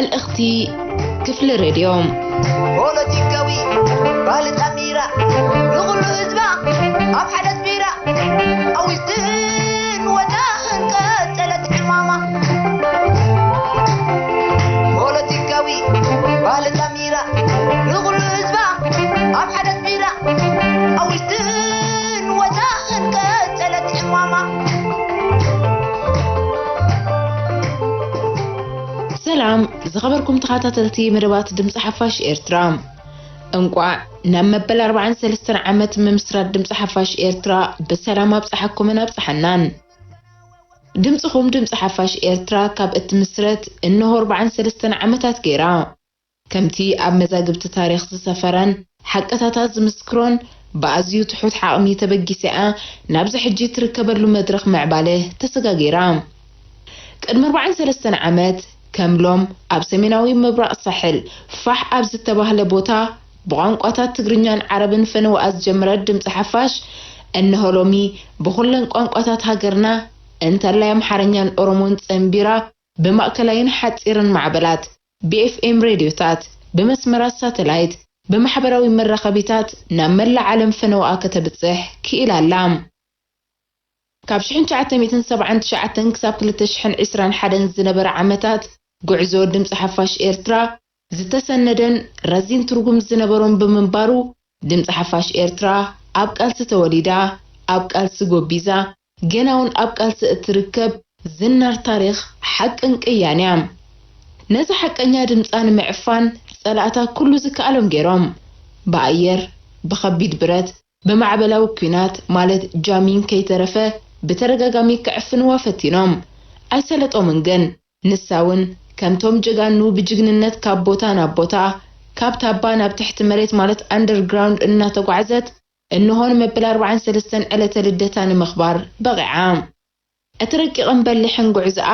መልእኽቲ ክፍሊ ሬድዮ። ፖለቲካዊ ባህሊ ጠሚራ፣ ንኹሉ ህዝባ ኣብ ሓደ ኣስሚራ፣ ኣዊስትን ወፃእን ቀጸለት ዕማማ። ፖለቲካዊ ባህሊ ጠሚራ፣ ንኹሉ ህዝባ ኣብ ሓደ ኣስሚራ፣ ኣዊስትን ወፃእን ቀጸለት ዕማማ። ሰላም ዝኸበርኩም ተኸታተልቲ መደባት ድምፂ ሓፋሽ ኤርትራ፣ እንቋዕ ናብ መበል ኣርባዓን ሰለስተን ዓመት ምምስራት ድምፂ ሓፋሽ ኤርትራ ብሰላም ኣብፀሓኩምን ኣብፀሓናን። ድምፅኹም ድምፂ ሓፋሽ ኤርትራ ካብ እትምስረት እንሆ ኣርባዓን ሰለስተን ዓመታት ገይራ። ከምቲ ኣብ መዛግብቲ ታሪኽ ዝሰፈረን ሓቅታታት ዝምስክሮን ብኣዝዩ ትሑት ዓቕሚ ተበጊሳ እያ ናብዚ ሕጂ ትርከበሉ መድረኽ ምዕባለ ተሰጋጊራ። ቅድሚ ኣርባዓን ሰለስተን ዓመት ከም ሎም ኣብ ሰሜናዊ ምብራቕ ሳሕል ፋሕ ኣብ ዝተባህለ ቦታ ብቋንቋታት ትግርኛን ዓረብን ፈነወኣ ዝጀመረት ድምፂ ሓፋሽ፣ እንሆ ሎሚ ብኹለን ቋንቋታት ሃገርና እንተላይ ኣምሓርኛን ኦሮሞን ጸንቢራ ብማእከላይን ሓጺርን ማዕበላት፣ ብኤፍኤም ሬድዮታት፣ ብመስመራት ሳተላይት፣ ብማሕበራዊ መራኸቢታት ናብ መላእ ዓለም ፈነወኣ ከተብጽሕ ክኢላ ኣላ። ካብ ሽሕን ትሽዓተ ሚእትን ሰብዓን ትሽዓተን ክሳብ ክልተ ሽሕን ዕስራን ሓደን ዝነበረ ዓመታት ጉዕዞ ድምጺ ሓፋሽ ኤርትራ ዝተሰነደን ረዚን ትርጉም ዝነበሮን ብምንባሩ፣ ድምጺ ሓፋሽ ኤርትራ ኣብ ቃልሲ ተወሊዳ፣ ኣብ ቃልሲ ጎቢዛ፣ ገና እውን ኣብ ቃልሲ እትርከብ ዝናር ታሪኽ ሓቅን ቅያን እያ። ነዚ ሓቀኛ ድምጻ ንምዕፋን ጸላእታ ኩሉ ዝከኣሎም ገይሮም። ብኣየር፣ ብኸቢድ ብረት፣ ብማዕበላዊ ኲናት ማለት ጃሚን ከይተረፈ ብተደጋጋሚ ክዕፍንዋ ፈቲኖም። ኣይሰለጦምን ግን። ንሳ እውን ከምቶም ጀጋኑ ብጅግንነት ካብ ቦታ ናብ ቦታ፣ ካብ ታባ ናብ ትሕቲ መሬት ማለት ኣንደርግራውንድ እናተጓዕዘት እንሆ ንመበል ኣርባዓን ሰለስተን ዕለተ ልደታ ንምኽባር በቒዓ። እቲ ረቂቕን በሊሕን ጉዕዞኣ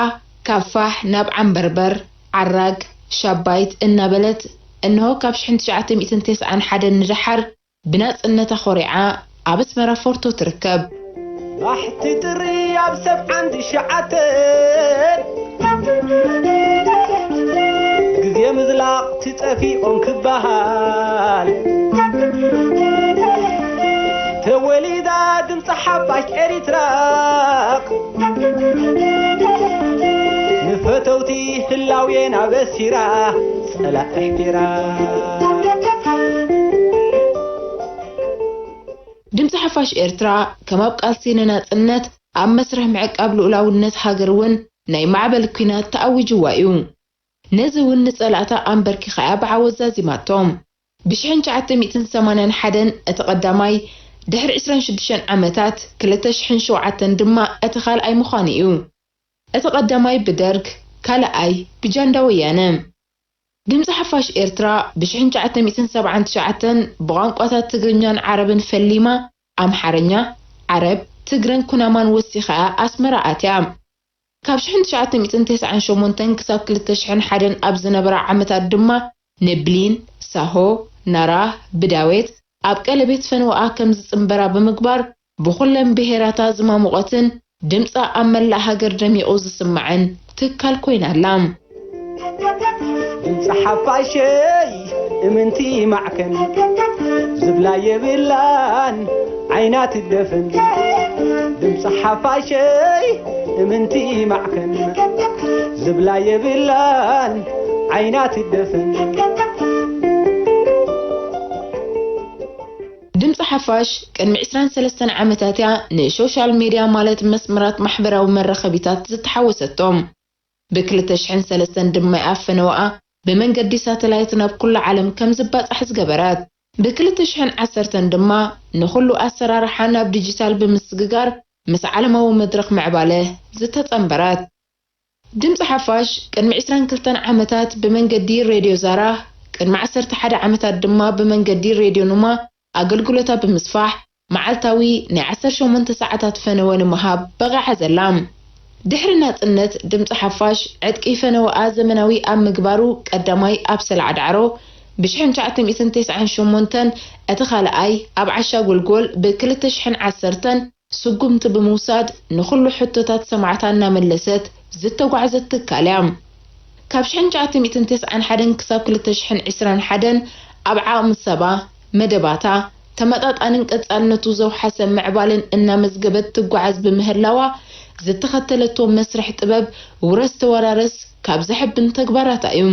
ካብ ፋሕ ናብ ዓምበርበር፣ ዓራግ፣ ሻባይት እናበለት እንሆ ካብ ሽሕን ትሽዓተ ሚእትን ተስዓን ሓደን ንደሓር ብናጽነታ ኾሪዓ ኣብ ኣስመራ ፎርቶ ትርከብ። ባሕቲ ጥሪ ኣብ ሰብዓን ትሽዓተን ግዜ ምዝላቕ ትጠፊኦም ክበሃል ተወሊዳ ድምፂ ሓፋሽ ኤሪትራ ንፈተውቲ ህላዌና በሲራ ጸላኢ ኣሕዲራ። ድምፂ ሓፋሽ ኤርትራ ከም ኣብ ቃልሲ ንናጽነት ኣብ መስርሕ ምዕቃብ ልኡላውነት ሃገር እውን ናይ ማዕበል ኲናት ተኣዊጅዋ እዩ። ነዚ እውን ንጸላእታ ኣንበርኪኻ እያ ብዓወት ዛዚማቶም። ብሽሕን ትሽዓተ ሚእትን ሰማንያን ሓደን እቲ ቀዳማይ፣ ድሕሪ ዕስራን ሽዱሽተን ዓመታት ክልተ ሽሕን ሸውዓተን ድማ እቲ ካልኣይ ምዃኑ እዩ። እቲ ቀዳማይ ብደርግ፣ ካልኣይ ብጃንዳ ወያነ። ድምፂ ሓፋሽ ኤርትራ ብሽሕን ትሽዓተ ሚእትን ሰብዓን ትሽዓተን ብቋንቋታት ትግርኛን ዓረብን ፈሊማ፣ ኣምሓርኛ፣ ዓረብ፣ ትግረን ኩናማን ወሲኻ እያ ኣስመራ ኣትያ። ካብ ሽሕን ትሽዓተ ሚእትን ተስዓን ሸሞንተን ክሳብ ክልተ ሽሕን ሓደን ኣብ ዝነበራ ዓመታት ድማ ንብሊን፣ ሳሆ፣ ናራ፣ ብዳዌት ኣብ ቀለቤት ፈንወኣ ከም ዝጽንበራ ብምግባር ብኹለን ብሄራታ ዝማሙቐትን ድምጻ ኣብ መላእ ሃገር ደሚቑ ዝስማዕን ትካል ኮይና ኣላ። ድምፂ ሓፋሸይ እምንቲ ማዕከን ዝብላ የብላን ዓይና ትደፈን። ድምፂ ሓፋሸይ እምንቲ ማዕከን ዝብላ የብላን ዓይና ትደፈን። ድምፂ ሓፋሽ ቅድሚ ዕስራን ሰለስተን ዓመታት እያ ንሶሻል ሜድያ ማለት መስመራት ማሕበራዊ መራኸቢታት ዝተሓወሰቶም። ብክልተ ሽሕን ሰለስተን ድማ እያ ፈነወኣ ብመንገዲ ሳተላይት ናብ ኩሉ ዓለም ከም ዝባጻሕ ዝገበረት። ብክልተ ሽሕን ዓሰርተን ድማ ንኹሉ ኣሰራርሓ ናብ ዲጂታል ብምስግጋር ምስ ዓለማዊ መድረኽ ምዕባለ ዝተጸንበረት። ድምፂ ሓፋሽ ቅድሚ ዕስራን ክልተን ዓመታት ብመንገዲ ሬድዮ ዛራ፣ ቅድሚ ዓሰርተ ሓደ ዓመታት ድማ ብመንገዲ ሬድዮ ኑማ ኣገልግሎታ ብምስፋሕ መዓልታዊ ናይ ዓሰርተ ሸሞንተ ሰዓታት ፈነወ ንምሃብ በቒዓ ዘላ። ድሕሪ ናጽነት ድምጺ ሓፋሽ ዕጥቂ ፈነወኣ ዘመናዊ ኣብ ምግባሩ ቀዳማይ ኣብ ሰላዕ ዳዕሮ ብሽሕን ትሽዓተ ሚእትን ተስዓን ሸሞንተን፣ እቲ ካልኣይ ኣብ ዓሻ ጎልጎል ብ ክልተ ሽሕን ዓሰርተን ስጉምቲ ብምውሳድ ንኹሉ ሕቶታት ሰማዕታ እናመለሰት ዝተጓዕዘት ትካል እያ። ካብ ሽሕን ትሽዓተ ሚእትን ተስዓን ሓደን ክሳብ ክልተ ሽሕን ዕስራን ሓደን ኣብ ዓቕሚ ሰባ፣ መደባታ፣ ተመጣጣንን ቀጻልነቱ ዘውሓሰ ምዕባለን እናመዝገበት ትጓዓዝ ብምህላዋ፣ ዝተኸተለቶ መስርሕ ጥበብ ውረስ ተወራረስ ካብ ዘሐብን ተግባራታ እዩ።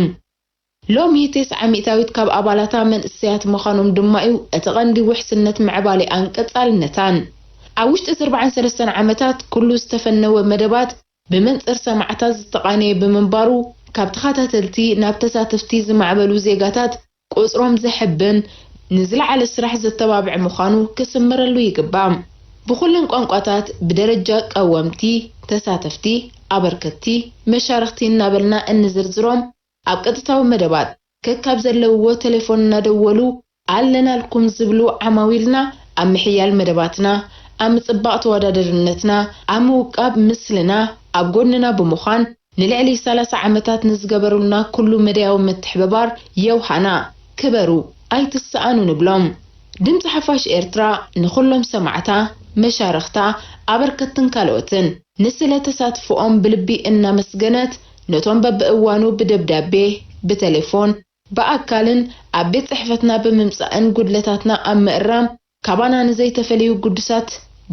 ሎሚ ተስዓ ሚእታዊት ካብ ኣባላታ መንእሰያት ምዃኖም ድማ እዩ እቲ ቀንዲ ውሕስነት ምዕባሌኣን ቀጻልነታን። ኣብ ውሽጢ እዚ ኣርባዓን ሰለስተን ዓመታት ኩሉ ዝተፈነወ መደባት ብመንጽር ሰማዕታ ዝተቓነየ ብምንባሩ፣ ካብ ተኸታተልቲ ናብ ተሳተፍቲ ዝማዕበሉ ዜጋታት ቁጽሮም ዘሕብን ንዝለዓለ ስራሕ ዘተባብዕ ምዃኑ ክስመረሉ ይግባእ። ብኹለን ቋንቋታት ብደረጃ ቀወምቲ፣ ተሳተፍቲ፣ ኣበርከትቲ፣ መሻርኽቲ እናበልና እንዝርዝሮም ኣብ ቀጥታዊ መደባት ከካብ ዘለውዎ ቴሌፎን እናደወሉ ኣለናልኩም ዝብሉ ዓማዊልና ኣብ ምሕያል መደባትና፣ ኣብ ምጽባቕ ተወዳደርነትና፣ ኣብ ምውቃብ ምስልና ኣብ ጎንና ብምዃን ንልዕሊ ሰላሳ ዓመታት ንዝገበሩልና ኩሉ መዳያዊ ምትሕብባር የውሃና። ክበሩ፣ ኣይትሰኣኑ ንብሎም። ድምጺ ሓፋሽ ኤርትራ ንኹሎም ሰማዕታ፣ መሻርኽታ፣ ኣበርከትን ካልኦትን ንስለ ተሳትፎኦም ብልቢ እናመስገነት፣ ነቶም በብእዋኑ ብደብዳቤ፣ ብቴሌፎን፣ ብኣካልን ኣብ ቤት ጽሕፈትና ብምምጻእን ጉድለታትና ኣብ ምእራም ካባና ንዘይተፈለዩ ግዱሳት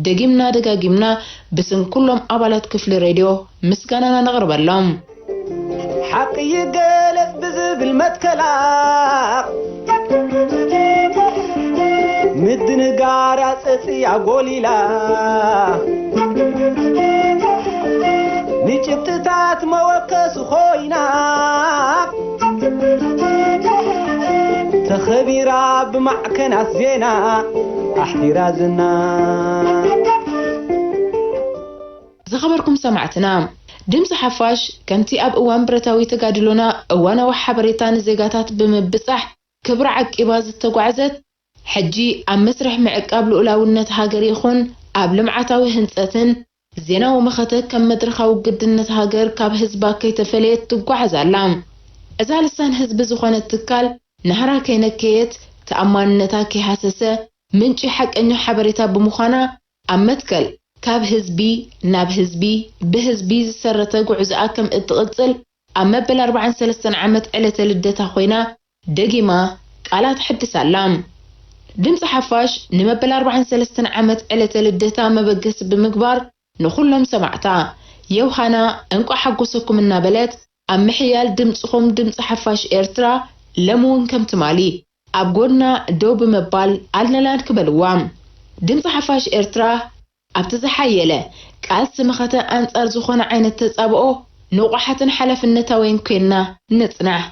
ደጊምና ደጋጊምና ብስም ኩሎም ኣባላት ክፍሊ ሬድዮ ምስጋናና ነቕርበሎም። ሓቂ ይገለጽ ብዝብል መትከላ፣ ምድንጋር ኣጸጽያ ጎሊላ፣ ንጭብጥታት መወከሲ ኮይና፣ ተኸቢራ ብማዕከናት ዜና ኣሕዲራ ዝና። ዝኸበርኩም ሰማዕትና፣ ድምፂ ሓፋሽ ከምቲ ኣብ እዋን ብረታዊ ተጋድሎና እዋናዊ ሓበሬታ ንዜጋታት ብምብጻሕ ክብራ ዓቂባ ዝተጓዕዘት፣ ሕጂ ኣብ መስርሕ ምዕቃብ ልኡላውነት ሃገር ይኹን ኣብ ልምዓታዊ ህንጸትን ዜናዊ መኸተ ከም መድረኻዊ ግድነት ሃገር ካብ ህዝባ ከይተፈለየት ትጓዓዝ ኣላ። እዛ ልሳን ህዝቢ ዝኾነት ትካል ናህራ ከይነከየት፣ ተኣማንነታ ከይሃሰሰ፣ ምንጪ ሓቀኛ ሓበሬታ ብምዃና፣ ኣብ መትከል ካብ ህዝቢ ናብ ህዝቢ ብህዝቢ ዝሰረተ ጉዕዞኣ ከም እትቕጽል፣ ኣብ መበል ኣርባዓን ሰለስተን ዓመት ዕለተ ልደታ ኮይና ደጊማ ቃላ ተሐድስ ኣላ። ድምጺ ሓፋሽ ንመበል ኣርባዓን ሰለስተን ዓመት ዕለተ ልደታ መበገሲ ብምግባር ንኹሎም ሰማዕታ የውሃና እንቋዕ ሓጎሰኩም እናበለት፣ ኣብ ምሕያል ድምጽኹም ድምጺ ሓፋሽ ኤርትራ ሎሚ እውን ከም ትማሊ ኣብ ጎና ደው ብምባል ኣለና ክበልዋ። ድምጺ ሓፋሽ ኤርትራ ኣብቲ ዝሓየለ ቃልሲ መኸተ ኣንጻር ዝኾነ ዓይነት ተጻብኦ ንቑሓትን ሓላፍነታውያን ኮይንና ንጽናሕ።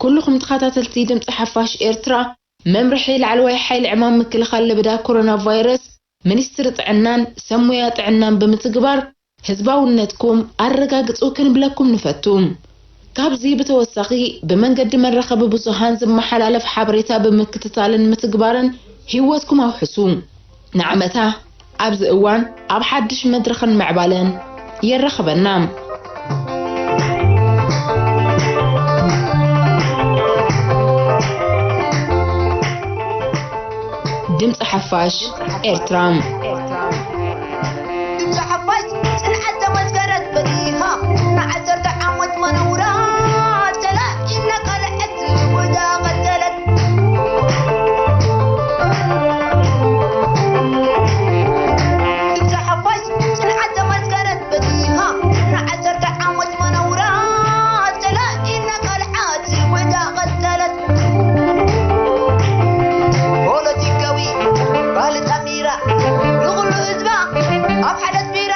ኩልኹም ተኸታተልቲ ድምጺ ሓፋሽ ኤርትራ፣ መምርሒ ላዕለዋይ ሓይሊ ዕማም ምክልኻል ለበዳ ኮሮና ቫይረስ፣ ሚኒስትሪ ጥዕናን ሰብ ሞያ ጥዕናን ብምትግባር ህዝባውነትኩም ኣረጋግጹ ክንብለኩም ንፈቱ። ካብዚ ብተወሳኺ ብመንገዲ መራኸቢ ብዙሃን ዝመሓላለፍ ሓበሬታ ብምክትታልን ምትግባርን ህይወትኩም ኣውሕሱ። ንዓመታ ኣብዚ እዋን ኣብ ሓድሽ መድረኽን ምዕባለን የራኽበና። ድምፂ ሓፋሽ ኤርትራ። ድምፂ ሓፋሽ ጽንዓት ተመስከረት በቲኻ፣ ንዓሰርተ ዓመት መነውራ ጸላኢና ካልዐት ጉዳ ቀጸለት። ድምፂ ሓፋሽ ጽንዓት ተመስከረት በቲኻ፣ ንዓሰርተ ዓመት መነውራ ጸላኢና ካልዐት ጉዳ ቀጸለት። ፖለቲካዊ ባህሊ ጠሚራ፣ ንኹሉ ህዝባ ኣብ ሓደ ኣስሚራ፣